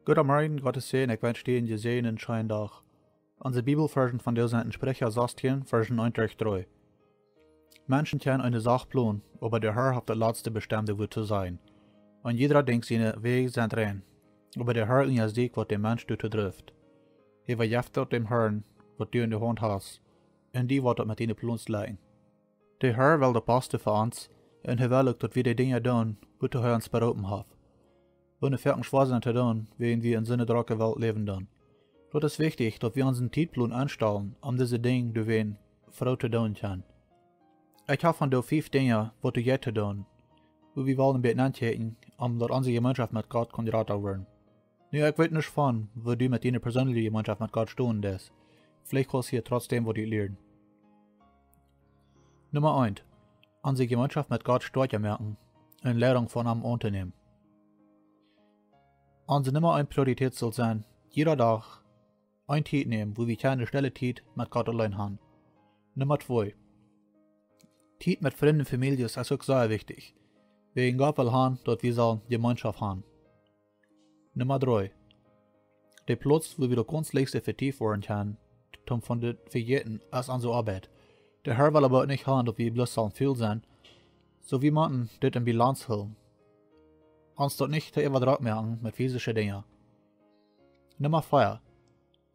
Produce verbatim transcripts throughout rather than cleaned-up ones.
Goodemorjen, Gottes Säajen, ekj wensch die eenen jesäajenden scheenen Dach. Onse Bibelvarsch vondoag sent en Spricha sastieen, Varsch eent bat dree. Menschen kjennen eene Sach plonen, oba de Herr haft daut latste bestemde Wuat to sajen. Un jieda denkjt siene Wäaj sent rein, oba de Herr unjasieekjt waut dän Mensch doatoo drift. Äwajeft daut däm Herrn, waut du enne Haunt hast, un die woat daut met diene Plons jlekjen. De Herr well daut baste fa ons, un hee well uk daut wie de Dinja doonen, waut hee ons beroopen haft. Wan et fa ons schwoa es to doonen, wiels wie en soone drocke Welt läwen doonen. Daut es wichtich, daut wie onsen Tietplon aunstalen, om dise Dinja doawäajen froo to doonen kjennen. Ekj hab vondoag fief Dinja, waut du jeit to doonen, wua wie wellen een bät auntieten, om daut onse Jemeenschoft met Gott kaun jrata woaren. Nu, ekj weet nich von, woo du met diene perseenelje Jemeenschoft met Gott stonen deist. Veleicht kaust hia trotzdäm waut lieren. Numma eent. Onse Jemeenschoft met Gott stoakja moaken un Leidunk von am auntonämen. Onse Numma eent Priorität saul sennen, jieda Dach eene Tiet nämen, wua wie kjeene stelle Tiet met Gott auleen haben. Numma twee. Tiet met Frind un Famieljes es uk sea wichtich. Wäajen Gott well haben, daut wie sellen Jemeenschoft haben. Numma dree. De Plauz, wua wie daut gaunz leichste vetieft woaren kjennen, toom von dit vejäten, es onse Oabeit. De Herr well oba nich haben, daut wie bloos sellen ful sennen, soo wie motten dit en Bilanz hoolen. Ons daut nich to äwadrock moaken met fisische Dinja. Numma vea.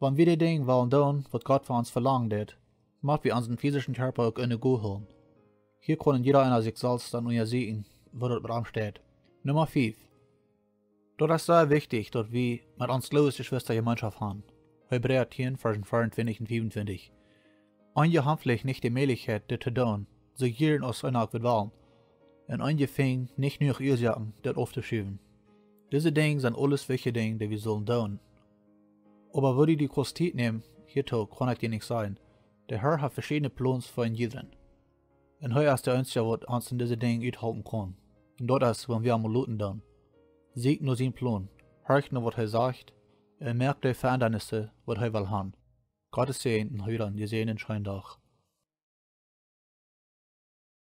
Wan wie de Dinja wellen doonen, waut Gott von ons velangen deit, mott wie onsen fisischen Kjarpa uk en de Goot hoolen. Hia kaun jieda eena sikj selfst dan unjasieekjen, woo daut met am steit. Numma fief. Daut es sea wichtich, daut wie met onse Gloowesjeschwista Jemeenschoft haben. Hebräa tieen, Varsch veeauntwintich un fiefuntwintich. Eenje haben veleicht nich de Mäajlichkjeit, dit to doonen, soo jieren aus eena uk wudd wellen. Un eenje finjen nich jenuach Uasoaken, dit auftoschiewen. Dise Dinja sent aules wichtje Dinja, dee wie sellen doonen. Oba woo du die kaust Tiet nämen hiatoo, kaun ekj die nich sajen. De Herr haft veschiedne Plons fa een jiedren. Un hee es de eensje, waut ons en dise Dinja uthalpen kaun. Un daut es, wan wie am loten doonen. Sieekj no sienen Plon, horch no waut hee sajcht, un moak de Veendanissen, waut hee well haben. Gottes Säajen un hab eenen jesäajenden scheenen Dach.